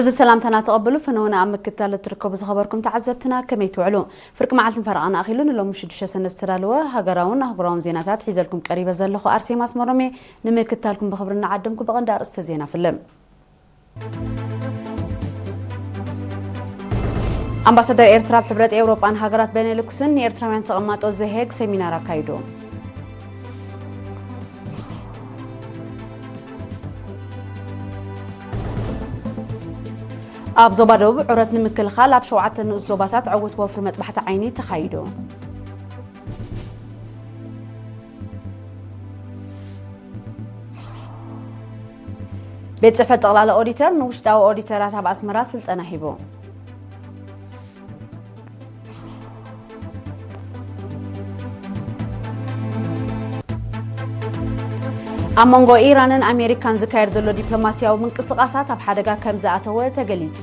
እዚ ሰላምታና ተቐብሉ። ፍነውና ኣብ ምክትታል እትርከቡ ዝኸበርኩም ተዓዘብትና ከመይ ትውዕሉ? ፍርቂ መዓልትን ፈረቓን ኣኺሉ ንሎሚ ሽዱሽተ ሰነ ዝተዳለወ ሃገራውን ኣህጉራውን ዜናታት ሒዘልኩም ቀሪበ ዘለኹ ኣርሴማ ኣስመሮም እየ። ንምክትታልኩም ብኽብሪ እናዓደምኩ ብቐንዲ ኣርእስተ ዜና ፍልም። ኣምባሳደር ኤርትራ ኣብ ሕብረት ኤውሮጳን ሃገራት ቤኔሉክስን ንኤርትራውያን ተቐማጦ ዘሄግ ሰሚናር ኣካይዱ። ኣብ ዞባ ደቡብ ዑረት ንምክልኻል ኣብ ሸውዓተ ንኡስ ዞባታት ዕውት ወፍሪ መጥባሕቲ ዓይኒ ተኻይዱ። ቤት ጽሕፈት ጠቕላላ ኦዲተር ንውሽጣዊ ኦዲተራት ኣብ ኣስመራ ስልጠና ሂቡ። ኣብ መንጎ ኢራንን ኣሜሪካን ዝካየድ ዘሎ ዲፕሎማስያዊ ምንቅስቓሳት ኣብ ሓደጋ ከም ዝኣተወ ተገሊጹ።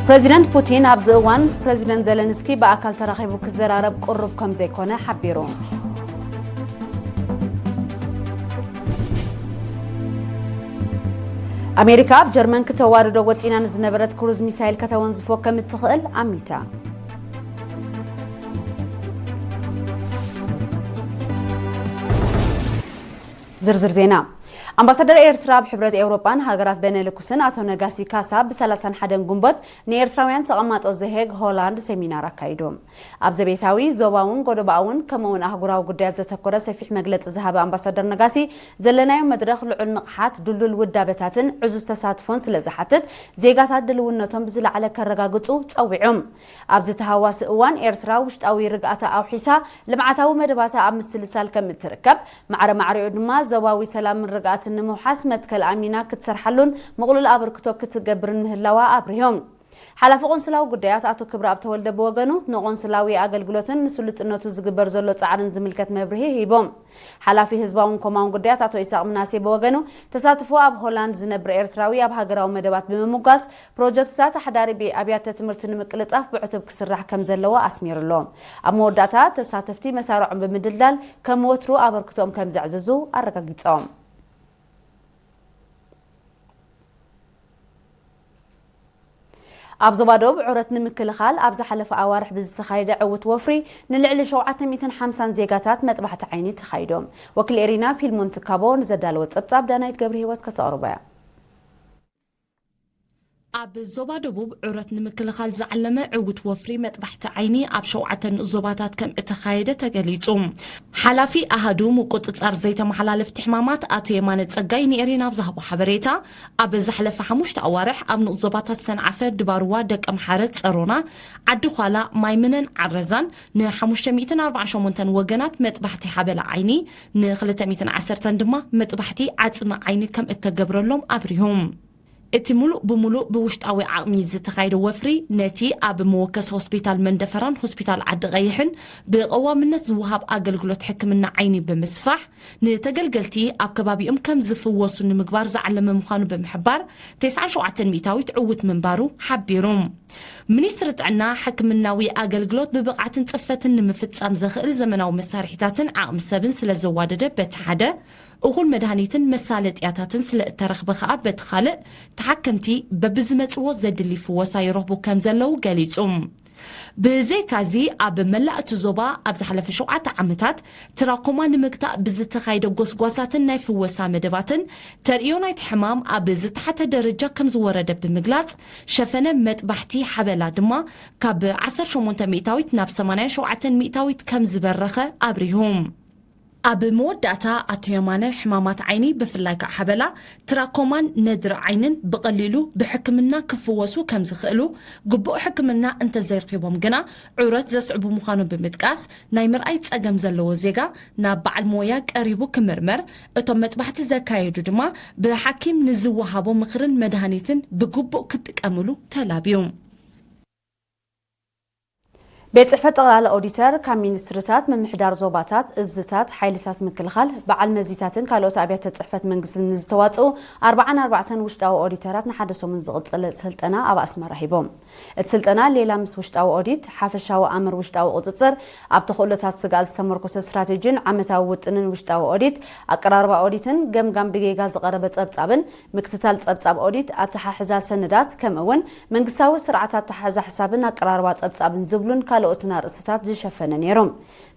ፕረዚደንት ፑቲን ኣብዚ እዋን ምስ ፕረዚደንት ዘለንስኪ ብኣካል ተራኺቡ ክዘራረብ ቅሩብ ከም ዘይኮነ ሓቢሩ። ኣሜሪካ ኣብ ጀርመን ክተዋርዶ ወጢና ንዝነበረት ክሩዝ ሚሳይል ከተወንዝፎ ከም እትኽእል ኣሚታ። ዝርዝር ዜና። ኣምባሳደር ኤርትራ ኣብ ሕብረት ኤውሮጳን ሃገራት ቤኔሉክስን ኣቶ ነጋሲ ካሳ ብ ሰላሳን ሓደን ጉንበት ንኤርትራውያን ተቐማጦ ዘሄግ ሆላንድ ሰሚናር ኣካይዱ። ኣብ ዘቤታዊ፣ ዞባውን ጎደባኣውን ከምኡውን ኣህጉራዊ ጉዳያት ዘተኮረ ሰፊሕ መግለጺ ዝሃበ ኣምባሳደር ነጋሲ፣ ዘለናዮ መድረኽ ልዑል ንቕሓት፣ ድልዱል ውዳበታትን ዕዙዝ ተሳትፎን ስለ ዝሓትት፣ ዜጋታት ድልውነቶም ብዝለዓለ ከረጋግጹ ጸዊዑ። ኣብዚ ተሃዋሲ እዋን ኤርትራ ውሽጣዊ ርግኣታ ኣውሒሳ ልምዓታዊ መደባታ ኣብ ምስልሳል ከም እትርከብ፣ ማዕረ ማዕሪኡ ድማ ዞባዊ ሰላምን ርግኣትን ንምውሓስ መትከል ኣሚና ክትሰርሓሉን ምቕሉል ኣበርክቶ ክትገብርን ምህላዋ ኣብሪሁ። ሓላፊ ቆንስላዊ ጉዳያት ኣቶ ክብረኣብ ተወልደ ብወገኑ፣ ንቆንስላዊ ኣገልግሎትን ንስሉጥነቱ ዝግበር ዘሎ ጻዕርን ዝምልከት መብርሂ ሂቦም። ሓላፊ ህዝባውን ኮማውን ጉዳያት ኣቶ ኢሳቕ ምናሴ ብወገኑ፣ ተሳትፎ ኣብ ሆላንድ ዝነብር ኤርትራዊ ኣብ ሃገራዊ መደባት ብምምጓስ፣ ፕሮጀክትታት ኣሕዳሪ ቤ-፣ ኣብያተ ትምህርቲ ንምቅልጣፍ ብዕቱብ ክስራሕ ከም ዘለዎ ኣስሚሩሎ። ኣብ መወዳእታ፣ ተሳተፍቲ መሳርዖም ብምድልዳል ከም ወትሩ ኣበርክቶኦም ከም ዘዕዝዙ ኣረጋጊጾም። ኣብ ዞባ ደቡብ ዑረት ንምክልኻል ኣብ ዝሓለፈ ኣዋርሕ ብዝተኻየደ ዕውት ወፍሪ ንልዕሊ ሸውዓተ ሚእትን ሓምሳን ዜጋታት መጥባሕቲ ዓይኒ ተኻይዶም። ወኪል ኤሪና ፊልሞን ትካቦ ንዘዳለወ ጸብጻብ ዳናይት ገብረ ህይወት ከተቕርቦ እያ። ኣብ ዞባ ደቡብ ዑረት ንምክልኻል ዝዓለመ ዕውት ወፍሪ መጥባሕቲ ዓይኒ ኣብ ሸውዓተ ንኡስ ዞባታት ከም እተኻየደ ተገሊጹ። ሓላፊ ኣሃዱ ምቁጽጻር ዘይተመሓላለፍቲ ሕማማት ኣቶ የማነ ጸጋይ ንኤሪና ኣብ ዝሃቦ ሓበሬታ፣ ኣብ ዝሓለፈ ሓሙሽተ ኣዋርሕ ኣብ ንኡስ ዞባታት ሰንዓፈ፣ ድባርዋ፣ ደቀምሓረ፣ ጸሮና፣ ዓዲ ዃላ፣ ማይምነን ዓረዛን ንሓሙሽተ ሚእትን ኣርባዓን ሸሞንተን ወገናት መጥባሕቲ ሓበላ ዓይኒ፣ ንክልተ ሚእትን ዓሰርተን ድማ መጥባሕቲ ዓጽሚ ዓይኒ ከም እተገብረሎም ኣብሪሁ። እቲ ምሉእ ብምሉእ ብውሽጣዊ ዓቕሚ ዝተኻየደ ወፍሪ፣ ነቲ ኣብ መወከሲ ሆስፒታል መንደፈራን ሆስፒታል ዓዲ ቀይሕን ብቐዋምነት ዝወሃብ ኣገልግሎት ሕክምና ዓይኒ ብምስፋሕ፣ ንተገልገልቲ ኣብ ከባቢኦም ከም ዝፍወሱ ንምግባር ዝዓለመ ምዃኑ ብምሕባር፣ ተስዓን ሸውዓተን ሚእታዊት ዕውት ምንባሩ ሓቢሩ። ሚኒስትሪ ጥዕና፣ ሕክምናዊ ኣገልግሎት ብብቕዓትን ጽፈትን ንምፍጻም ዘኽእል ዘመናዊ መሳርሒታትን ዓቕሚ ሰብን ስለ ዘዋደደ፣ በቲ ሓደ፣ እኹል መድሃኒትን መሳለጥያታትን ስለ እተረኽበ ከኣ፣ በቲ ካልእ፣ ተሓከምቲ በብዝመጽዎ ዘድሊ ፍወሳ ይረኽቡ ከም ዘለዉ ገሊጹ። ብዘይካዚ፣ ኣብ መላእ እቲ ዞባ ኣብ ዝሓለፈ ሸውዓተ ዓመታት ትራኮማ ንምግታእ ብዝተኻየደ ጎስጓሳትን ናይ ፍወሳ መደባትን፣ ተርእዮ ናይቲ ሕማም ኣብ ዝተሓተ ደረጃ ከም ዝወረደ ብምግላጽ፣ ሸፈነ መጥባሕቲ ሓበላ ድማ ካብ ዓሰርተ ሸሞንተ ሚእታዊት ናብ ሰማንያን ሸውዓተን ሚእታዊት ከም ዝበረኸ ኣብሪሁ። ኣብ መወዳእታ ኣቶ የማነ፣ ሕማማት ዓይኒ፣ ብፍላይ ከዓ ሓበላ፣ ትራኮማን ነድሪ ዓይንን ብቐሊሉ ብሕክምና ክፍወሱ ከም ዝኽእሉ፣ ግቡእ ሕክምና እንተዘይረኺቦም ግና ዑረት ዘስዕቡ ምዃኑ ብምጥቃስ፣ ናይ ምርኣይ ጸገም ዘለዎ ዜጋ ናብ በዓል ሞያ ቀሪቡ ክምርመር፣ እቶም መጥባሕቲ ዘካየዱ ድማ ብሓኪም ንዝወሃቦ ምኽርን መድሃኒትን ብግቡእ ክጥቀምሉ ተላብዩ። ቤት ጽሕፈት ጠቕላላ ኦዲተር ካብ ሚኒስትርታት፣ ምምሕዳር ዞባታት፣ እዝታት፣ ሓይልታት ምክልኻል፣ በዓል መዚታትን ካልኦት ኣብያተ ጽሕፈት መንግስትን ንዝተዋጽኡ ኣርባዓን ኣርባዕተን ውሽጣዊ ኦዲተራት ንሓደ ሰሙን ዝቕጽል ስልጠና ኣብ ኣስመራ ሂቦም። እቲ ስልጠና ሌላ ምስ ውሽጣዊ ኦዲት፣ ሓፈሻዊ ኣምር ውሽጣዊ ቁጽጽር፣ ኣብ ተኽእሎታት ስግኣት ዝተመርኮሰ ስትራቴጂን ዓመታዊ ውጥንን ውሽጣዊ ኦዲት፣ ኣቀራርባ ኦዲትን ገምጋም ብጌጋ ዝቐረበ ጸብጻብን ምክትታል ጸብጻብ ኦዲት፣ ኣተሓሕዛ ሰነዳት፣ ከምኡ እውን መንግስታዊ ስርዓት ኣተሓሕዛ ሕሳብን ኣቀራርባ ጸብጻብን ዝብሉን ካልኦትን ኣርእስትታት ዝሸፈነ ነይሩ።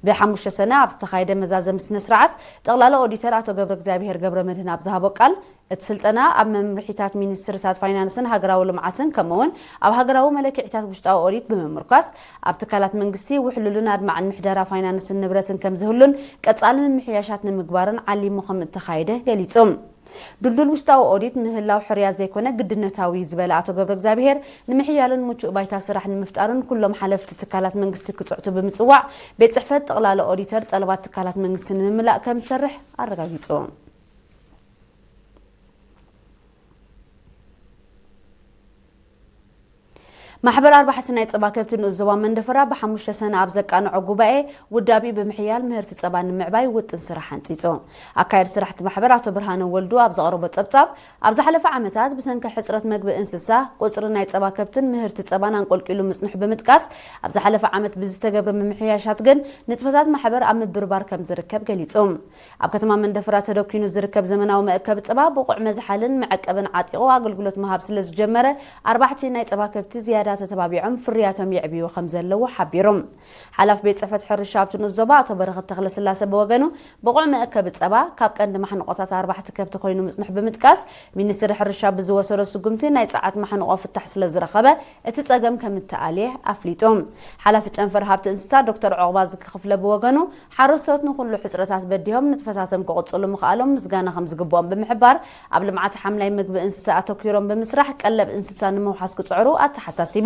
ብሓሙሽተ ሰነ ኣብ ዝተኻየደ መዛዘሚ ስነ ስርዓት፣ ጠቕላላ ኦዲተር ኣቶ ገብረ እግዚኣብሔር ገብረ መድህን ኣብ ዝሃቦ ቃል፣ እቲ ስልጠና ኣብ መምርሒታት ሚኒስትርታት ፋይናንስን ሃገራዊ ልምዓትን ከምኡ እውን ኣብ ሃገራዊ መለክዒታት ውሽጣዊ ኦዲት ብምምርኳስ፣ ኣብ ትካላት መንግስቲ ውሕሉልን ኣድማዕን ምሕደራ ፋይናንስን ንብረትን ከም ዝህሉን ቀጻሊ ምምሕያሻት ንምግባርን ዓሊሙ ከም እተኻየደ ገሊጹ። ድልዱል ውሽጣዊ ኦዲት ምህላው ሕርያ ዘይኮነ ግድነታዊ እዩ ዝበለ ኣቶ ገብረ እግዚኣብሔር፣ ንምሕያልን ምቹእ ባይታ ስራሕ ንምፍጣርን ኩሎም ሓለፍቲ ትካላት መንግስቲ ክጽዕቱ ብምጽዋዕ፣ ቤት ጽሕፈት ጠቕላላ ኦዲተር ጠለባት ትካላት መንግስቲ ንምምላእ ከም ዝሰርሕ ኣረጋጊጹ። ማሕበር ኣርባሕቲ ናይ ጸባ ከብቲ ንኡስ ዞባ መንደፈራ ብሓሙሽተ ሰነ ኣብ ዘቃንዖ ጉባኤ ውዳቢ ብምሕያል ምህርቲ ጸባ ንምዕባይ ውጥን ስራሕ ኣንጺጹ። ኣካየዲ ስራሕቲ ማሕበር ኣቶ ብርሃነ ወልዱ ኣብ ዘቕረቦ ጸብጻብ፣ ኣብ ዝሓለፈ ዓመታት ብሰንኪ ሕጽረት መግቢ እንስሳ፣ ቁጽሪ ናይ ጸባ ከብትን ምህርቲ ጸባን ኣንቆልቂሉ ምጽንሑ ብምጥቃስ፣ ኣብ ዝሓለፈ ዓመት ብዝተገብረ ምምሕያሻት ግን ንጥፈታት ማሕበር ኣብ ምብርባር ከም ዝርከብ ገሊጹ። ኣብ ከተማ መንደፈራ ተደኲኑ ዝርከብ ዘመናዊ መእከቢ ጸባ ብቑዕ መዝሓልን መዐቀብን ዓጢቑ ኣገልግሎት ምሃብ ስለ ዝጀመረ፣ ኣርባሕቲ ናይ ጸባ ከብቲ ዝያዳ ተተባቢዖም ፍርያቶም የዕብዩ ከም ዘለዉ ሓቢሩ። ሓላፊ ቤት ጽሕፈት ሕርሻ ኣብቲ ንኡስ ዞባ ኣቶ በረኸት ተኽለስላሰ ብወገኑ፣ ብቑዕ መእከቢ ጸባ ካብ ቀንዲ ማሕንቆታት ኣርባሕቲ ከብቲ ኮይኑ ምጽንሑ ብምጥቃስ፣ ሚኒስትሪ ሕርሻ ብዝወሰዶ ስጉምቲ ናይ ጸዓት ማሕንቆ ፍታሕ ስለ ዝረኸበ፣ እቲ ጸገም ከም እተኣልየ ኣፍሊጡ። ሓላፊ ጨንፈር ሃብቲ እንስሳ ዶክተር ዑቕባ ዝክኽፍለ ብወገኑ፣ ሓረስቶት ንኹሉ ሕጽረታት በዲሆም ንጥፈታቶም ክቕጽሉ ምኽኣሎም ምስጋና ከም ዝግብኦም ብምሕባር፣ ኣብ ልምዓት ሓምላይ ምግቢ እንስሳ ኣተኲሮም ብምስራሕ ቀለብ እንስሳ ንምውሓስ ክጽዕሩ ኣተሓሳሲቦም።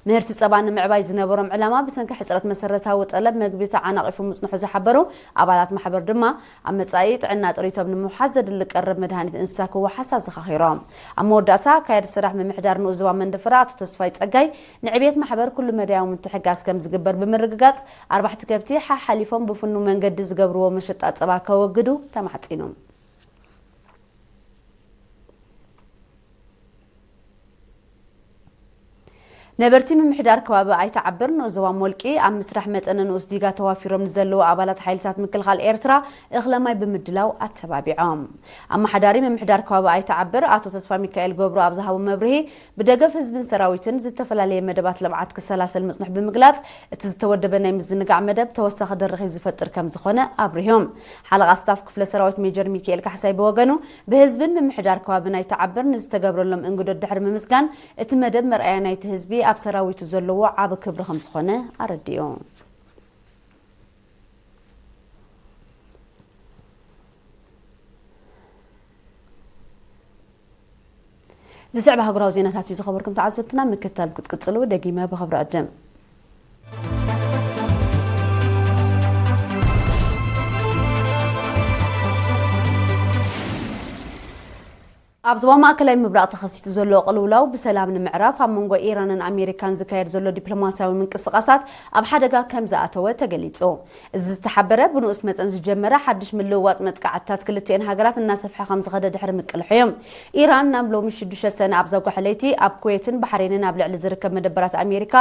ምህርቲ ጸባ ንምዕባይ ዝነበሮም ዕላማ ብሰንኪ ሕጽረት መሰረታዊ ጠለብ መግቢ ተዓናቒፉ ምጽንሑ ዝሓበሩ ኣባላት ማሕበር ድማ፣ ኣብ መጻኢ ጥዕና ጥሪቶም ንምውሓስ ዘድሊ ቀረብ መድሃኒት እንስሳ ክወሓስ ኣዘኻኺሮም። ኣብ መወዳእታ፣ ኣካያዲ ስራሕ ምምሕዳር ንኡስ ዞባ መንደፈራ ኣቶ ተስፋይ ጸጋይ፣ ንዕብየት ማሕበር ኩሉ መዳያዊ ምትሕጋዝ ከም ዝግበር ብምርግጋጽ፣ ኣርባሕቲ ከብቲ ሓሓሊፎም ብፍኑው መንገዲ ዝገብርዎ መሸጣ ጸባ ከወግዱ ተማሕጺኑ። ነበርቲ ምምሕዳር ከባቢ ኣይተዓብር ንኡስ ዞባ ሞልቂ ኣብ ምስራሕ መጠነ ንኡስ ዲጋ ተዋፊሮም ንዘለዉ ኣባላት ሓይልታት ምክልኻል ኤርትራ እኽለ ማይ ብምድላው ኣተባቢዖም። ኣመሓዳሪ ምምሕዳር ከባቢ ኣይተዓብር ኣቶ ተስፋ ሚካኤል ገብሩ ኣብ ዝሃቦ መብርሂ፣ ብደገፍ ህዝብን ሰራዊትን ዝተፈላለየ መደባት ልምዓት ክሰላሰል ምጽንሑ ብምግላጽ፣ እቲ ዝተወደበ ናይ ምዝንጋዕ መደብ ተወሳኺ ደረኺ ዝፈጥር ከም ዝኾነ ኣብሪሆም። ሓለቓ ስታፍ ክፍለ ሰራዊት ሜጀር ሚካኤል ካሕሳይ ብወገኑ፣ ብህዝብን ምምሕዳር ከባቢ ኣይተዓብር ንዝተገብረሎም እንግዶት ድሕሪ ምምስጋን፣ እቲ መደብ መርኣያ ናይቲ ህዝቢ ኣብ ሰራዊቱ ዘለዎ ዓቢ ክብሪ ከም ዝኾነ ኣረዲኡ። ዝስዕብ ኣህጉራዊ ዜናታት እዩ ዝኸበርኩም ተዓዘብትና፣ ምክታል ክትቅጽሉ ደጊመ ብኽብሪ ዕድም። ኣብ ዞባ ማእከላይ ምብራቕ ተኸሲቱ ዘሎ ቅልውላው ብሰላም ንምዕራፍ ኣብ መንጎ ኢራንን ኣሜሪካን ዝካየድ ዘሎ ዲፕሎማስያዊ ምንቅስቓሳት ኣብ ሓደጋ ከም ዝኣተወ ተገሊጹ። እዚ ዝተሓበረ ብንኡስ መጠን ዝጀመረ ሓድሽ ምልውዋጥ መጥቃዕትታት ክልቲኤን ሃገራት እናሰፍሐ ከም ዝኸደ ድሕሪ ምቅልሑ እዩ። ኢራን ናብ ሎሚ ሽዱሽተ ሰነ ኣብ ዘውግሐ ለይቲ ኣብ ኩዌትን ባሕሬንን ኣብ ልዕሊ ዝርከብ መደበራት ኣሜሪካ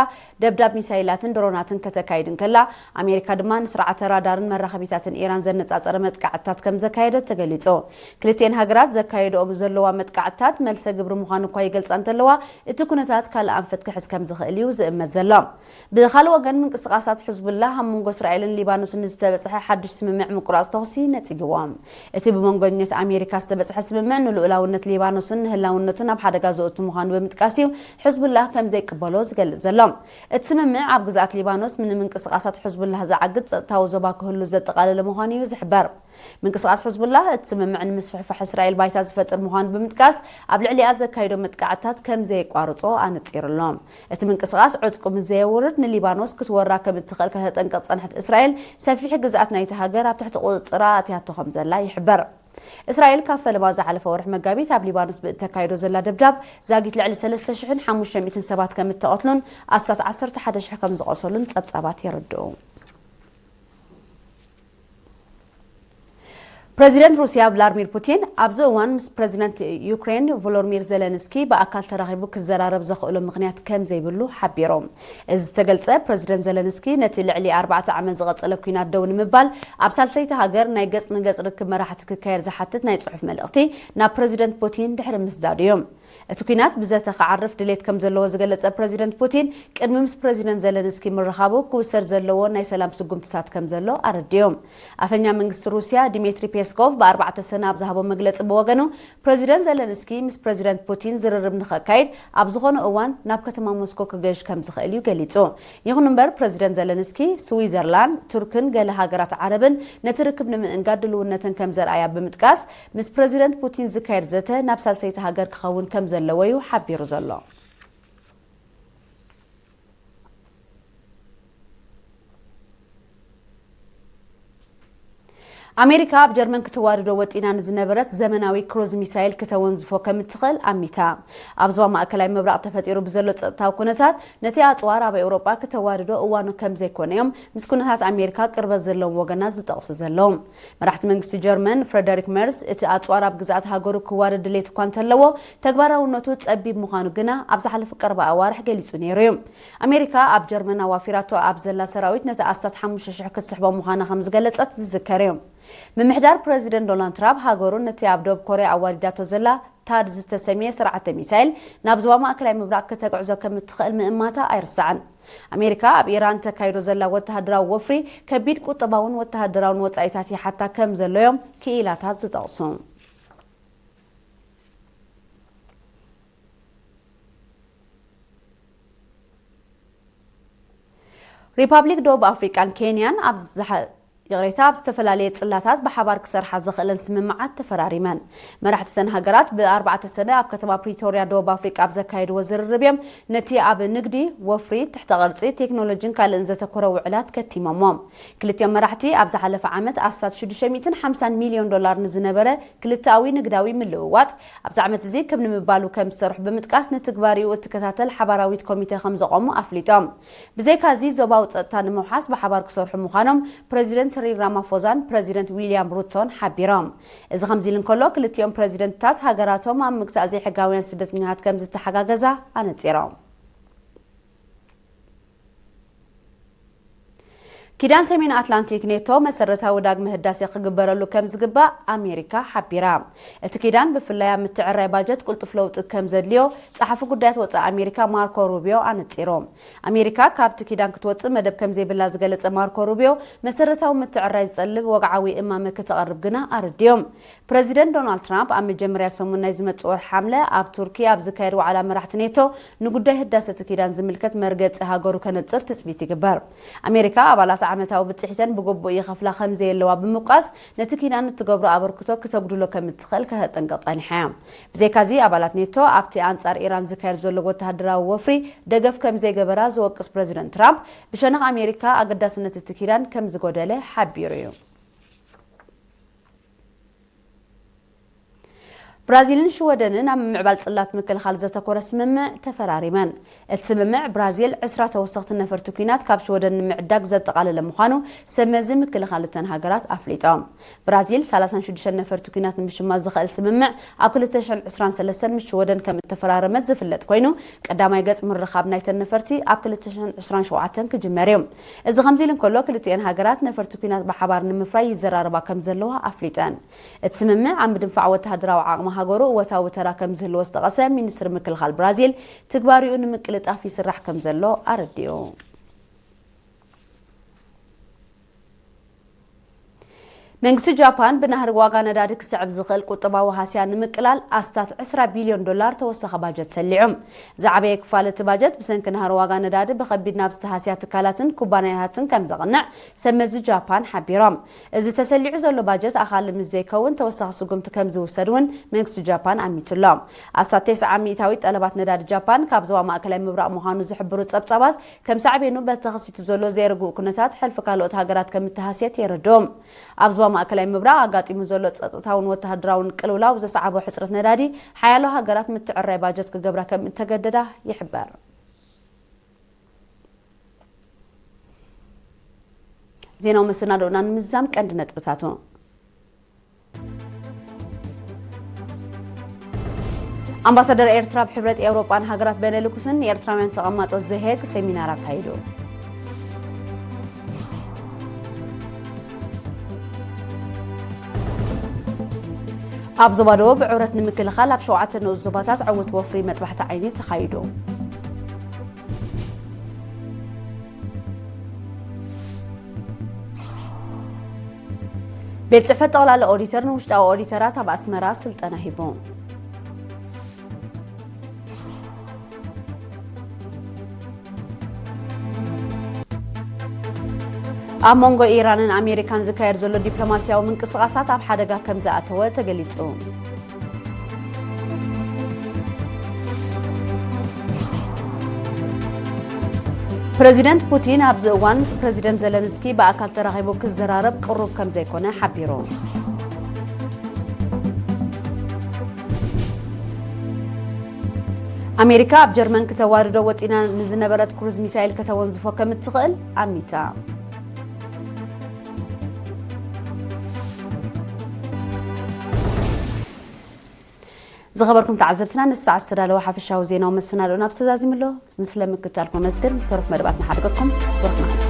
ደብዳብ ሚሳይላትን ድሮናትን ከተካይድ እንከላ፣ ኣሜሪካ ድማ ንስርዓተ ራዳርን መራኸቢታትን ኢራን ዘነጻጸረ መጥቃዕትታት ከም ዘካየደት ተገሊጹ። ክልቲኤን ሃገራት ዘካየደኦም ዘለዋ መጥቃዕትታት መልሰ ግብሪ ምዃኑ እኳ ይገልጻ እንተለዋ፣ እቲ ኩነታት ካልእ ኣንፈት ክሕዝ ከም ዝኽእል እዩ ዝእመት ዘሎ። ብኻልእ ወገን፣ ምንቅስቓሳት ሕዝቡላህ ኣብ መንጎ እስራኤልን ሊባኖስን ንዝተበጽሐ ሓድሽ ስምምዕ ምቁራጽ ተኹሲ ነጺግዎ። እቲ ብመንጎኛት ኣሜሪካ ዝተበጽሐ ስምምዕ ንልኡላውነት ሊባኖስን ንህላውነቱን ኣብ ሓደጋ ዘእቱ ምዃኑ ብምጥቃስ እዩ ሕዝቡላህ ከም ዘይቅበሎ ዝገልጽ ዘሎ። እቲ ስምምዕ ኣብ ግዝኣት ሊባኖስ ንምንቅስቓሳት ሕዝቡላህ ዝዓግት ጸጥታዊ ዞባ ክህሉ ዘጠቓለለ ምዃኑ እዩ ዝሕበር። ምንቅስቓስ ሕዝቡላህ እቲ ስምምዕ ንምስፍሕፋሕ እስራኤል ባይታ ዝፈጥር ምዃኑ ብምጥቃስ፣ ኣብ ልዕሊኣ ዘካይዶ መጥቃዕትታት ከም ዘየቋርጾ ኣነጺሩ ኣሎ። እቲ ምንቅስቓስ ዕጥቁ ምስ ዘየውርድ ንሊባኖስ ክትወራ ከም እትኽእል ከተጠንቅቕ ዝጸንሐት እስራኤል፣ ሰፊሕ ግዝኣት ናይቲ ሃገር ኣብ ትሕቲ ቁጽጽራ ኣትያቶ ከም ዘላ ይሕበር። እስራኤል ካብ ፈለማ ዝሓለፈ ወርሒ መጋቢት ኣብ ሊባኖስ ብእተካይዶ ዘላ ደብዳብ ዛጊት ልዕሊ ሰለስተ ሽሕን ሓሙሽተ ሚእትን ሰባት ከም እተቐትሉን ኣስታት ዓሰርተ ሓደ ሽሕ ከም ዝቖሰሉን ጸብጻባት የረድኡ። ፕረዚደንት ሩስያ ቭላድሚር ፑቲን ኣብዚ እዋን ምስ ፕረዚደንት ዩክሬን ቮሎድሚር ዜለንስኪ ብኣካል ተራኺቡ ክዘራረብ ዘኽእሎ ምኽንያት ከም ዘይብሉ ሓቢሮም። እዚ ዝተገልጸ ፕረዚደንት ዘለንስኪ ነቲ ልዕሊ ኣርባዕተ ዓመት ዝቐጸለ ኲናት ደው ንምባል ኣብ ሳልሰይቲ ሃገር ናይ ገጽ ንገጽ ርክብ መራሕቲ ክካየድ ዝሓትት ናይ ጽሑፍ መልእኽቲ ናብ ፕረዚደንት ፑቲን ድሕሪ ምስዳዱ እዩ። እቲ ኲናት ብዘተ ክዓርፍ ድሌት ከም ዘለዎ ዝገለጸ ፕረዚደንት ፑቲን ቅድሚ ምስ ፕረዚደንት ዘለንስኪ ምርኻቡ ክውሰድ ዘለዎ ናይ ሰላም ስጉምትታት ከም ዘሎ ኣረዲኡ። ኣፈኛ መንግስቲ ሩስያ ዲሜትሪ ፔስኮቭ ብኣርባዕተ ሰነ ኣብ ዝሃቦ መግለጺ ብወገኑ ፕረዚደንት ዘለንስኪ ምስ ፕረዚደንት ፑቲን ዝርርብ ንኸካይድ ኣብ ዝኾነ እዋን ናብ ከተማ ሞስኮ ክገሽ ከም ዝኽእል እዩ ገሊጹ። ይኹን እምበር ፕረዚደንት ዘለንስኪ ስዊዘርላንድ፣ ቱርክን ገለ ሃገራት ዓረብን ነቲ ርክብ ንምእንጋድ ድልውነተን ከም ዘርኣያ ብምጥቃስ ምስ ፕረዚደንት ፑቲን ዝካየድ ዘተ ናብ ሳልሰይቲ ሃገር ክኸውን ከም ዘለዎ እዩ ሓቢሩ ዘሎ። ኣሜሪካ ኣብ ጀርመን ክትዋደዶ ወጢና ንዝነበረት ዘመናዊ ክሩዝ ሚሳይል ክተወንዝፎ ከም እትኽእል ኣሚታ። ኣብ ዞባ ማእከላይ ምብራቕ ተፈጢሩ ብዘሎ ጸጥታዊ ኩነታት ነቲ ኣጽዋር ኣብ ኤውሮጳ ክተዋድዶ እዋኑ ከም ዘይኮነ እዮም ምስ ኩነታት ኣሜሪካ ቅርበት ዘለዎም ወገናት ዝጠቕሱ ዘለዉ። መራሕቲ መንግስቲ ጀርመን ፍረደሪክ መርዝ እቲ ኣጽዋር ኣብ ግዛኣት ሃገሩ ክዋደድ ድሌት እኳ እንተለዎ ተግባራውነቱ ጸቢብ ምዃኑ ግና ኣብ ዝሓለፉ ቀረባ ኣዋርሕ ገሊጹ ነይሩ እዩ። ኣሜሪካ ኣብ ጀርመን ኣዋፊራቶ ኣብ ዘላ ሰራዊት ነቲ ኣስታት ሓሙሽተ ሽሕ ክትስሕቦ ምዃና ከም ዝገለጸት ዝዝከር እዩ። ምምሕዳር ፕረዚደንት ዶናልድ ትራምፕ ሃገሩ ነቲ ኣብ ደቡብ ኮርያ ኣዋዲዳቶ ዘላ ታድ ዝተሰምየ ስርዓተ ሚሳይል ናብ ዞባ ማእከላይ ምብራቕ ክተግዕዞ ከም እትኽእል ምእማታ ኣይርሳዕን። ኣሜሪካ ኣብ ኢራን ተካይዶ ዘላ ወተሃደራዊ ወፍሪ ከቢድ ቁጠባውን ወተሃደራውን ወጻኢታት ይሓታ ከም ዘሎ እዮም ክኢላታት ዝጠቕሱ። ሪፓብሊክ ደቡብ ኣፍሪቃን ኬንያን ኣብ ዝሓ- ይቕሬታ፣ ኣብ ዝተፈላለየ ጽላታት ብሓባር ክሰርሓ ዘኽእለን ስምምዓት ተፈራሪመን። መራሕቲ እተን ሃገራት ብኣርባዕተ ሰነ ኣብ ከተማ ፕሪቶርያ ደቡብ ኣፍሪቃ ኣብ ዘካየድዎ ዝርርብ እዮም ነቲ ኣብ ንግዲ፣ ወፍሪ፣ ትሕተ ቅርጺ፣ ቴክኖሎጂን ካልእን ዘተኮረ ውዕላት ከቲሞሞ። ክልቲኦም መራሕቲ ኣብ ዝሓለፈ ዓመት ኣስታት ሽዱሽተ ሚእትን ሓምሳን ሚልዮን ዶላር ንዝነበረ ክልተኣዊ ንግዳዊ ምልውዋጥ ኣብዚ ዓመት እዚ ክብ ንምባሉ ከም ዝሰርሑ ብምጥቃስ ንትግባሪኡ እትከታተል ሓባራዊት ኮሚተ ከም ዘቖሙ ኣፍሊጦም። ብዘይካዚ ዞባዊ ጸጥታ ንምውሓስ ብሓባር ክሰርሑ ምዃኖም ፕረዚደንት ሰሪል ራማፎዛን ፕረዚደንት ዊልያም ሩቶን ሓቢሮም። እዚ ከምዚ ኢሉ እንከሎ ክልቲኦም ፕረዚደንትታት ሃገራቶም ኣብ ምግታእ ዘይሕጋውያን ስደተኛታት ከም ዝተሓጋገዛ ኣነጺሮም። ኪዳን ሰሜን ኣትላንቲክ ኔቶ መሰረታዊ ዳግመ ህዳሴ ክግበረሉ ከም ዝግባእ ኣሜሪካ ሓቢራ። እቲ ኪዳን ብፍላይ ኣብ ምትዕራይ ባጀት ቅልጡፍ ለውጢ ከም ዘድልዮ ጸሓፊ ጉዳያት ወጻኢ ኣሜሪካ ማርኮ ሩቢዮ ኣነጺሩ። ኣሜሪካ ካብቲ ኪዳን ክትወጽእ መደብ ከም ዘይብላ ዝገለጸ ማርኮ ሩቢዮ መሰረታዊ ምትዕራይ ዝጠልብ ወግዓዊ እማመ ክተቕርብ ግና ኣረዲዮም። ፕረዚደንት ዶናልድ ትራምፕ ኣብ መጀመርያ ሰሙን ናይ ዝመጽእ ወርሒ ሓምለ ኣብ ቱርኪ ኣብ ዝካየድ ዋዕላ መራሕቲ ኔቶ ንጉዳይ ህዳሰ እቲ ኪዳን ዝምልከት መርገጺ ሃገሩ ከነጽር ትጽቢት ይግበር። ኣሜሪካ ኣባላት ዓመታዊ ብጽሒተን ብግቡእ ይኸፍላ ከም ዘየለዋ ብምውቃስ ነቲ ኪዳን እትገብሮ ኣበርክቶ ክተጉድሎ ከም እትኽእል ከተጠንቅቕ ጸኒሓ እያ። ብዘይካዚ ኣባላት ኔቶ ኣብቲ ኣንጻር ኢራን ዝካየድ ዘሎ ወተሃደራዊ ወፍሪ ደገፍ ከም ዘይገበራ ዝወቅስ ፕረዚደንት ትራምፕ ብሸነኽ ኣሜሪካ ኣገዳስነት እቲ ኪዳን ከም ዝጎደለ ሓቢሩ እዩ። ብራዚልን ሽወደንን ኣብ ምምዕባል ጽላት ምክልኻል ዘተኮረ ስምምዕ ተፈራሪመን። እቲ ስምምዕ ብራዚል ዕስራ ተወሰኽቲ ነፈርቲ ኲናት ካብ ሽወደን ንምዕዳግ ዘጠቓለለ ምዃኑ ሰመዚ ምክልኻል እተን ሃገራት ኣፍሊጦም። ብራዚል ሰላሳን ሽዱሽተን ነፈርቲ ኲናት ንምሽማት ዝኽእል ስምምዕ ኣብ ክልተ ሽሕን ዕስራን ሰለስተን ምስ ሽወደን ከም እተፈራረመት ዝፍለጥ ኮይኑ ቀዳማይ ገጽ ምርኻብ ናይተን ነፈርቲ ኣብ ክልተ ሽሕን ዕስራን ሸውዓተን ክጅመር እዩ። እዚ ከምዚ ኢሉ እንከሎ ክልቲኤን ሃገራት ነፈርቲ ኲናት ብሓባር ንምፍራይ ይዘራረባ ከም ዘለዋ ኣፍሊጠን። እቲ ስምምዕ ኣብ ምድንፋዕ ወተሃደራዊ ዓቕሚ ሃገሩ እወታዊ ተራ ከም ዝህልዎ ዝጠቐሰ ሚኒስትሪ ምክልኻል ብራዚል ትግባሪኡ ንምቅልጣፍ ይስራሕ ከም ዘሎ ኣረዲኡ። መንግስቲ ጃፓን ብናህሪ ዋጋ ነዳዲ ክስዕብ ዝኽእል ቁጠባዊ ሃስያ ንምቅላል ኣስታት ዕስራ ቢልዮን ዶላር ተወሳኺ ባጀት ሰሊዑ። ዝዓበየ ክፋል እቲ ባጀት ብሰንኪ ናህሪ ዋጋ ነዳዲ ብኸቢድ ናብ ዝተሃስያ ትካላትን ኩባንያታትን ከም ዘቕንዕ ሰመዚ ጃፓን ሓቢሮም። እዚ ተሰሊዑ ዘሎ ባጀት ኣኻሊ ምስ ዘይከውን ተወሳኺ ስጉምቲ ከም ዝውሰድ እውን መንግስቲ ጃፓን ኣሚቱ ኣሎ። ኣስታት ተስዓ ሚእታዊት ጠለባት ነዳዲ ጃፓን ካብ ዞባ ማእከላይ ምብራቕ ምዃኑ ዝሕብሩ ጸብጻባት ከም ሳዕቤኑ በቲ ተኸሲቱ ዘሎ ዘይርጉእ ኩነታት ሕልፊ ካልኦት ሃገራት ከም እተሃስየት የረድኡ። ኣብ ዞባ ማእከላይ ምብራቕ ኣጋጢሙ ዘሎ ጸጥታውን ወተሃደራውን ቅልውላው ዘስዓቦ ሕጽረት ነዳዲ፣ ሓያሎ ሃገራት ምትዕርራይ ባጀት ክገብራ ከም እተገደዳ ይሕበር። ዜናዊ መሰናዶና ንምዝዛም ቀንዲ ነጥብታቱ። ኣምባሳደር ኤርትራ ኣብ ሕብረት ኤውሮጳን ሃገራት በነልኩስን ንኤርትራውያን ተቐማጦ ዘሄግ ሴሚናር ኣካይዱ። ኣብ ዞባ ደቡብ ዕውረት ንምክልኻል ኣብ ሸውዓተ ንኡስ ዞባታት ዕውት ወፍሪ መጥባሕቲ ዓይኒ ተኻይዱ። ቤት ጽሕፈት ጠቕላላ ኦዲተር ንውሽጣዊ ኦዲተራት ኣብ ኣስመራ ስልጠና ሂቡ። ኣብ መንጎ ኢራንን ኣሜሪካን ዝካየድ ዘሎ ዲፕሎማስያዊ ምንቅስቓሳት ኣብ ሓደጋ ከም ዝኣተወ ተገሊጹ። ፕረዚደንት ፑቲን ኣብዚ እዋን ምስ ፕረዚደንት ዘለንስኪ ብኣካል ተራኺቡ ክዘራረብ ቅሩብ ከም ዘይኮነ ሓቢሩ። ኣሜሪካ ኣብ ጀርመን ክተዋርዶ ወጢና ንዝነበረት ክሩዝ ሚሳይል ከተወንዝፎ ከም እትኽእል ኣሚታ። ዝኸበርኩም ተዓዘብትና፣ ንሰዓት ዝተዳለወ ሓፈሻዊ ዜናዊ መሰናድኦና ኣብ ተዛዚሙ ኣሎ። ንስለ ምክታልኩም ኣመስግን። ምስ ተረፉ መደባትና ሓድገኩም። ብሩኽ መዓልቲ።